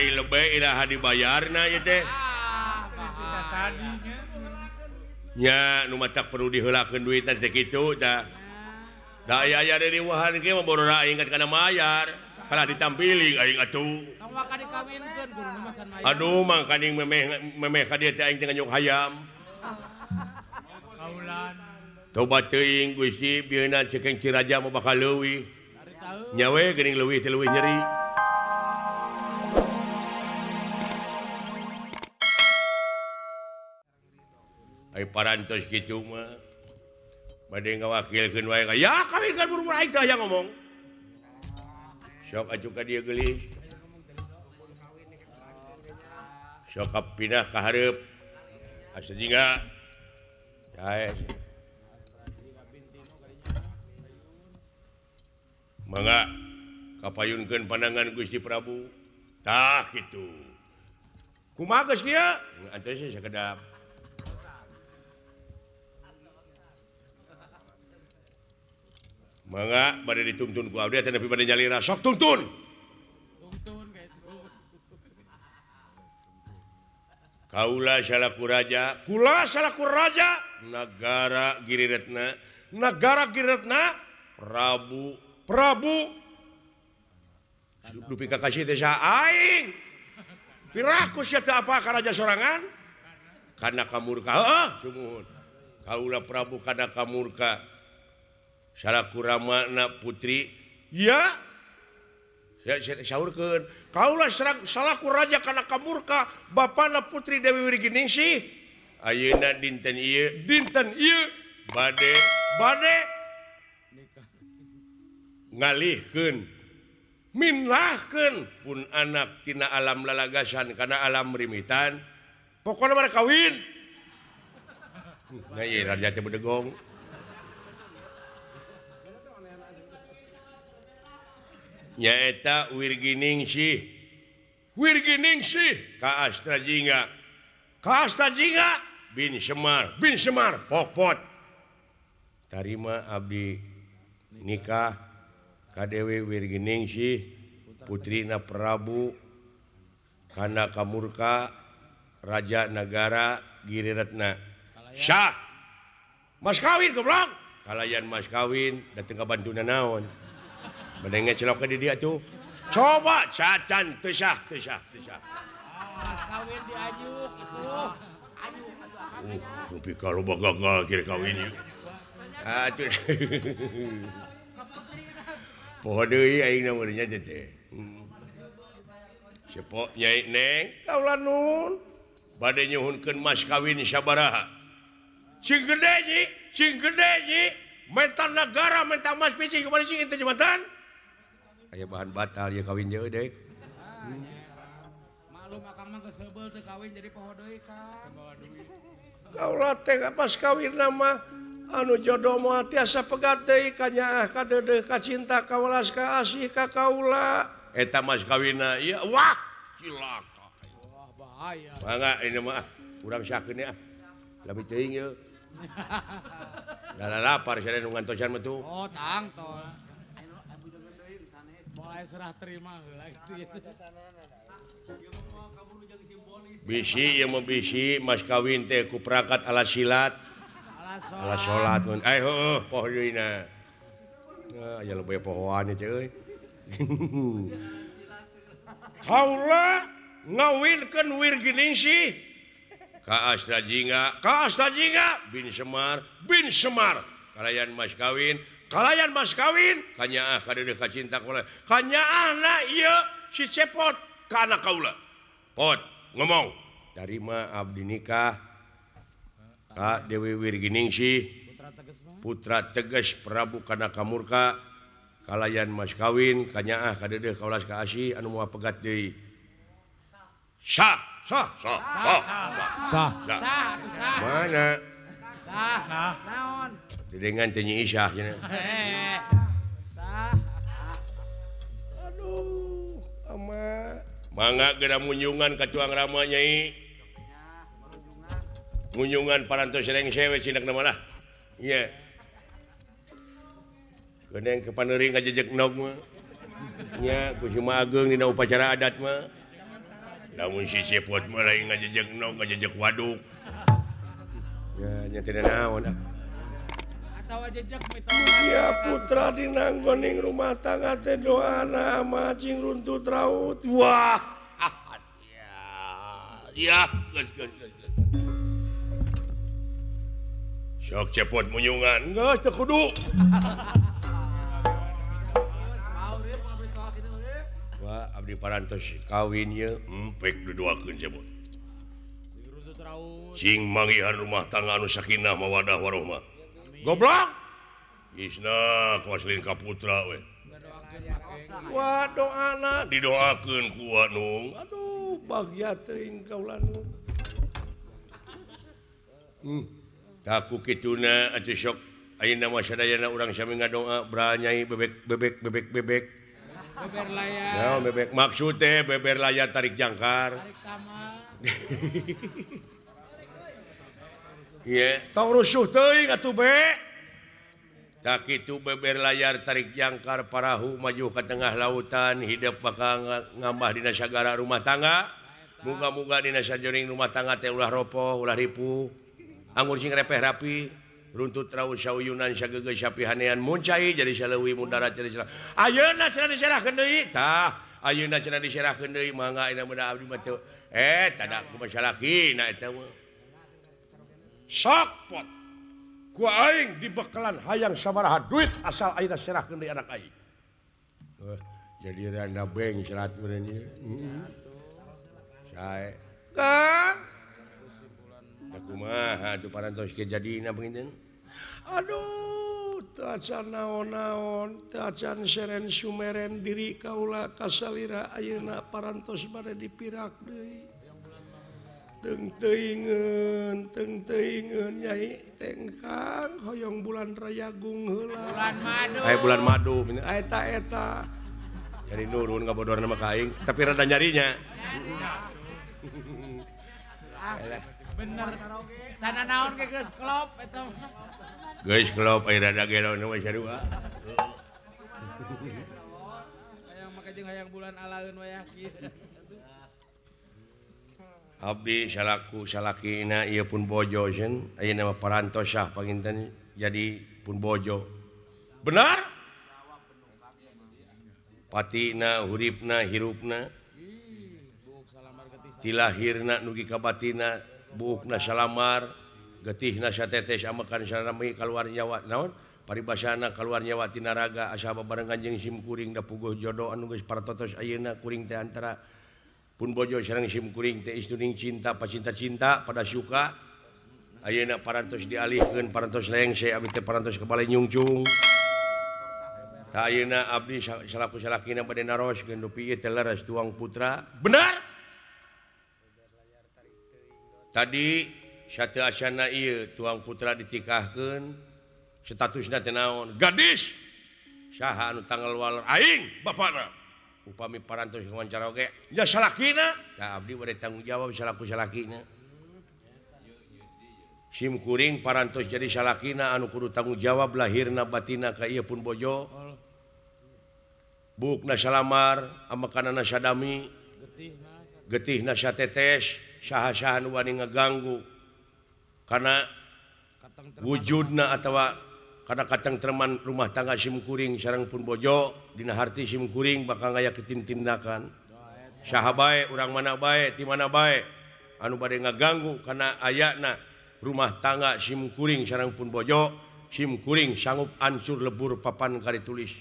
Ai lebe iraha dibayarna ieu teh. Nya nu matak perlu diheulakeun duitna teh kitu tah. Da aya riwahan ge mah borora aing kana mayar. Kalah ditampiling aing atuh. Tong waka dikawinkeun guruna mah can mayar. Aduh mangkaning memeh memeh ka dieu teh aing teh nganyuk hayam. Kaulan. Tobat teuing Gusti bieuna cekeng Ciraja mah bakal leuwih. Nyawe geuning leuwih teh leuwih nyeri. Ai parantos kitu mah bade ngawakilkeun wae ka ya kawinkeun buru-buru aing teh hayang ngomong. Sok atuh ka dieu geulis. Sok pindah ka hareup. Asa jingga. Jae. Mangga kapayunkeun pandangan Gusti Prabu. Tah kitu. Kumaha geus kieu? Antos sakedap. Mangga bade dituntun ku abdi teh nepi bade nyalira sok tuntun. Tuntun kitu. Kaula salaku raja, kula salaku raja nagara Giriretna, nagara Giriretna Prabu Prabu dupi ka kasih teh saha aing. Piraku sia teu apa ka raja sorangan? Kana kamurka heuh sumuhun. Kaula Prabu kana kamurka. Salaku ramana putri ya saurkeun kaula salaku raja kana kamurka bapana putri Dewi Wirginingsih ayeuna dinten ieu bade bade ngalihkeun minlahkeun pun anak tina alam lalagasan kana alam rimitan pokona mah kawin. Nah ieu raja teh bedegong. Nyaeta Wirginingsih Wirginingsih ka Astrajingga ka Astrajingga bin Semar Popot tarima abdi nikah ka Dewi Wirginingsih putrina Prabu kana kamurka raja nagara Giriretna syah mas kawin goblok kalayan mas kawin dateng ka bantuna naon. Mendingan celok ke dia tuh. Coba cacan teu sah teu sah teu sah. Mas kawin diajuk atuh. Ajuk atuh. Tapi kalau gagal kira kawin ieu. Atuh. Poho deui aing na meureun nya teh. Sepok Nyai Neng kaula nun bade nyuhunkeun mas kawin sabaraha. Sing gede nyi, sing gede nyi. Menta negara menta mas picing kemana sih itu jembatan? Aya bahan batal ya kawin jauh deh. Maklum akang mah geus seubeuh teu kawin jadi poho deui Kang. Kaula teh pas kawin mah anu jodoh moal tiasa pegat deui ka nyaah ka deudeuh ka cinta ka welas ka asih ka kaula. Eta mas kawinna ieu wah cilaka. Wah bahaya. Mangga ini mah urang sakeun ah. Lami teuing ieu. Lah lapar sia nu ngantosan mah tuh. Oh, tangtos. Mulai serah terima heula kitu. Bisi ieu mah bisi mas kawin teh ku perangkat alat silat. Alat salat. Mun eh heueuh poho deui na. Aya loba pohoan teh euy. Kaula ngawinkeun Wirginingsih ka Astrajingga, ka Astrajingga bin Semar kalayan mas kawin kanyaah ka deudeuh ka cinta kaula kanyaahna ieu si Cepot ka anak kaula Pot ngomong tarima abdi nikah ka Dewi Wirginingsih putra teges Prabu kana kamurka kalayan mas kawin kanyaah ka deudeuh ka ulas ka asih anu moal pegat deui sah sah sah sah sah sah sah mana sah sah naon dedengan teh Nyi Isyah cenah sah aduh ama mangga geura munjungan ka tuang rama Nyai munjungan parantos rengse we cindak mah lah ieu geuning ke paneuring ngajejek nog mah nya ku si Ageung dina upacara adat mah Lamun si Cepot mah lain ngajejek nog ngajejek waduk. Ya nya teu naon ah. Atawa jejek Ya putra dinanggoning rumah tangga teh doana ama cing runtut raut. Wah. Ya, ya, geus geus geus. Sok Cepot munyungan, geus teu kudu. Wah, abdi parantos kawin ye, empek didoakeun Cepot. Cing manggihan rumah tangga anu sakinah mawadah warohmah. Goblok. Isna kuaslin ka putra we. Wah, doana didoakeun ku Anung. Aduh, bagya teuing kaula nu. Taku kituna atuh sok ayeuna mah sadayana urang sami ngadoa branyai bebek bebek bebek bebek. Beber layar. Naon bebek maksud teh beber layar tarik jangkar. Tarik tama. Ieu tong rusuh teuing atuh be. Tak kitu beber layar tarik jangkar parahu maju ke tengah lautan hidup bakal ngambah dina sagara rumah tangga. Muga-muga dina sajoring rumah tangga teh ulah ropoh, ulah ripuh. Anggur sing repeh rapi, runtut raut sauyunan sageugeuh sapihanean muncai jadi saleuwi mudarat jadi salah. Ayeuna cenah diserahkeun deui. Tah, ayeuna cenah diserahkeun deui mangga ayeuna meudah abdi mah teu. Tada kumaha salakina eta mah. Sok pot. Ku aing dibekalan hayang sabaraha duit asal ayeuna serahkeun deui anak aing. Jadi randa beng serat meureun ieu. Sae. Kang. Da kumaha atuh parantos ge jadina panginten. Aduh, teu acan naon-naon, teu acan seren sumeren diri kaula kasalira ayeuna parantos bade dipirak deui. Teng teuingeun nyai tengkang hoyong bulan rayagung heula. Bulan madu. Aya bulan madu eta eta. Jadi nurun ngabodorna mah ka aing, tapi rada nyarinya. Bener. Cana naon ge geus klop eta. Geus klop aya rada gelo nu sarua. Hayang make jeung hayang bulan alaeun wayah kieu. Abdi salaku salakina ieu pun bojo cenah ayeuna mah parantos sah panginten jadi pun bojo. Benar? Patina huripna hirupna tilahirna nugi ka batina buukna salamar getihna satetes amekan sarami kaluar nyawa naon paribasana kaluar nyawa tina raga asa babarengan jeung sim kuring da puguh jodo anu geus partotos ayeuna kuring teh antara pun bojo sareng sim kuring teh istuning cinta pacinta-cinta pada suka ayeuna parantos dialihkeun parantos lengse abdi teh parantos ka bale nyungcung. Tah ayeuna abdi salaku salakina bade naroskeun dupi ieu teh leres tuang putra. Benar? Tadi sateu asana ieu tuang putra ditikahkeun statusna teh naon? Gadis. Saha anu tanggal waler aing bapana. Upami parantos wawancara oge nya salakina. Tah abdi bade tanggung jawab salaku salakina. Sim kuring parantos jadi salakina anu kudu tanggung jawab lahirna batina ka ieu pun bojo. Buukna salamar, amekanana sadami, getihna satetes, saha-saha nu wani ngaganggu karena wujudna atawa kana katengtreman rumah tangga sim kuring sareng pun bojo dina harti sim kuring bakal ngayakeun tindakan. Saha bae urang mana bae ti mana bae anu bade ngaganggu kana ayana rumah tangga sim kuring sareng pun bojo sim kuring sanggup ancur lebur papan kari tulis.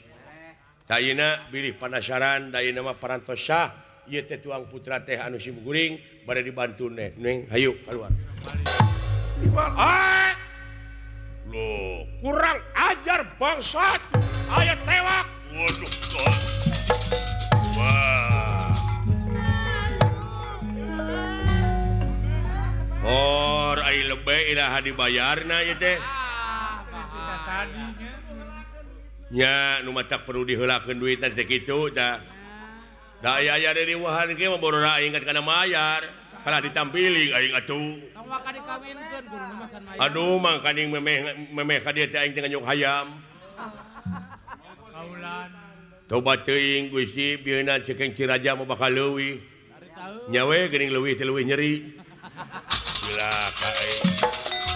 Ayeuna bilih panasaran da ayeuna mah parantos sah ieu teh tuang putra teh anu sim kuring bade dibantu neng neng hayu keluar. Ah! Loh, kurang ajar bangsat. Aya tewak. Waduh. Wah. Or ai lebe iraha dibayarna ieu teh. Nya nu matak perlu diheulakeun duitna teh kitu tah. Da aya-aya riweuhan ge mah borora aing kana mayar. Kalah ditampiling aing atuh. Tong waka dikawinkeun guruna mah can mayar. Aduh mangkaning memeh ka dieu teh aing teh nganyuk hayam. Kaulan. Tobat teuing Gusti bieuna cekeng Ciraja mah bakal leuwih. Nyawe geuning leuwih teh leuwih nyeri. Cilaka euy.